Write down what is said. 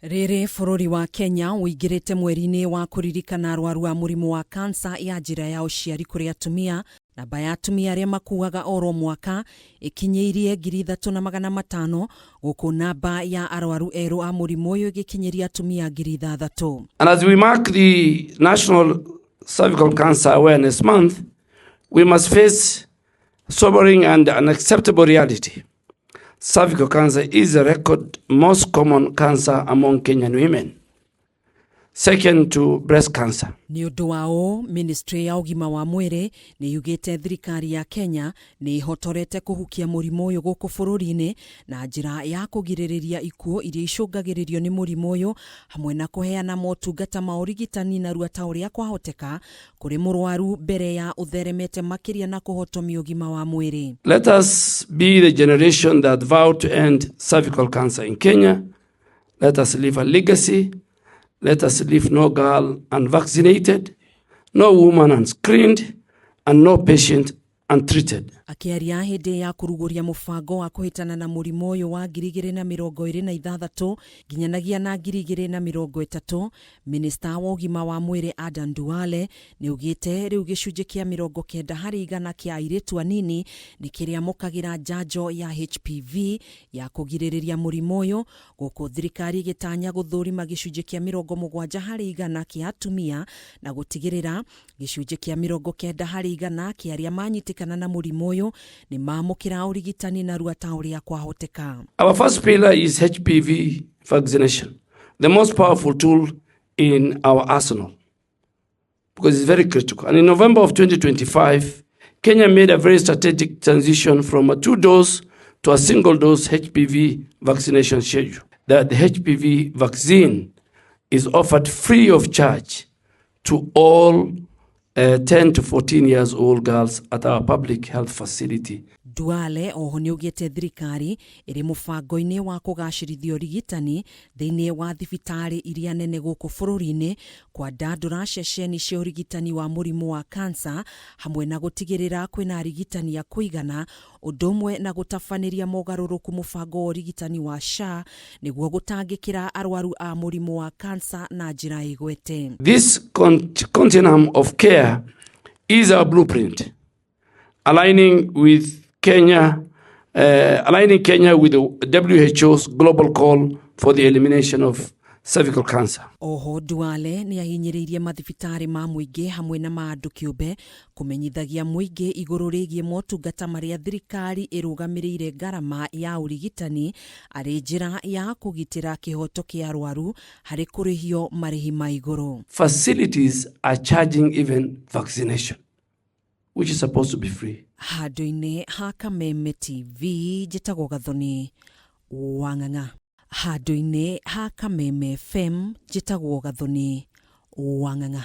Rĩrĩ bũrũri wa Kenya ũingĩrĩte mweri-inĩ wa kũririkana arwaru a mũrimũ wa kansa ya njĩra ya ũciari kũrĩ atumia, namba ya atumia arĩa makuaga oro mwaka ĩkinyĩirie 3,500, gũkũ namba ya arwaru erũ a mũrimũ ũyũ ĩgĩkinyĩria atumia 6,000. And as we mark the National Cervical Cancer Awareness Month, we must face sobering and unacceptable reality. Cervical cancer is the record most common cancer among Kenyan women, second to breast cancer. Nĩ ũndũ wa ũũ, Ministry ya ũgima wa mwĩrĩ nĩ yugĩte thirikari ya Kenya nĩ ĩhotorete kũhukia mũrimũ ũyũ gũkũ bũrũri-inĩ na njĩra ya kũgirĩrĩria ikuũ iria icũngagĩrĩrio nĩ mũrimũ ũyũ hamwe na kũheana motungata ma ũrigitani narua ta ũrĩa kwahoteka kũrĩ mũrwaru mbere ya ũtheremete makĩria na kũhotomia ũgima wa mwĩrĩ. Let us be the generation that vowed to end cervical cancer in Kenya. Let us leave a legacy. Let us leave no girl unvaccinated, no woman unscreened, and no patient untreated. Akĩaria hĩndĩ ya kũrugũria mũbango wa kũhĩtana na mũrimũ ũyũ wa 2026 nginyanagia na 2030, Minista wa ũgima wa mwĩrĩ Adan Duale nĩ augĩte rĩu gĩcunjĩ kĩa 90% kĩa airĩtu anini nĩ kĩrĩamũkagĩra njanjo ya HPV ya kũgirĩrĩria mũrimũ ũyũ, gũkũ thirikari ĩgĩtanya gũthũrima gĩcunjĩ kĩa 70% kĩa atumia na gũtigĩrĩra gĩcunjĩ kĩa 90% kĩa arĩa manyitĩkana na mũrimũ ũyũ nĩ mamũkĩra ũrigitani narua ta ũrĩa kwahoteka. Our first pillar is HPV vaccination, the most powerful tool in our arsenal, because it's very critical. And in November of 2025, Kenya made a very strategic transition from a two-dose to a single-dose HPV vaccination schedule. That the HPV vaccine is offered free of charge to all 10 to 14 years old girls at our public health facility. Duale oho nĩ augĩte thirikari ĩrĩ mũbango-inĩ wa kũgacĩrithia ũrigitani thĩinĩ wa thibitarĩ iria nene gũkũ bũrũri-inĩ, kwandandũra ceceni cia ũrigitani wa mũrimũ wa kansa hamwe na gũtigĩrĩra kwĩna arigitani a kũigana, ũndũ ũmwe na gũtabanĩria mogarũrũku mũbango wa ũrigitani wa SHA nĩguo gũtangĩkĩra arwaru a mũrimũ wa kansa na njĩra ĩgwete. This continuum of care is our blueprint, aligning Kenya with the WHO's global call for the elimination of cervical cancer. Oho Duale nĩ ahinyĩrĩirie mathibitarĩ ma mũingĩ hamwe na ma andũ kĩũmbe kũmenyithagia mũingĩ igũrũ rĩgiĩ motungata marĩa thirikari ĩrũgamĩrĩire ngarama ya ũrigitani arĩ njĩra ya kũgitĩra kĩhoto kĩa arwaru harĩ kũrĩhio marĩhi ma igũrũ. Facilities are charging even vaccination, which is supposed to be free. Handũ-inĩ ha Kameme TV, njĩtagwo Gathoni Wang'ang'a. Handũ-inĩ ha Kameme FM, njĩtagwo Gathoni Wang'ang'a.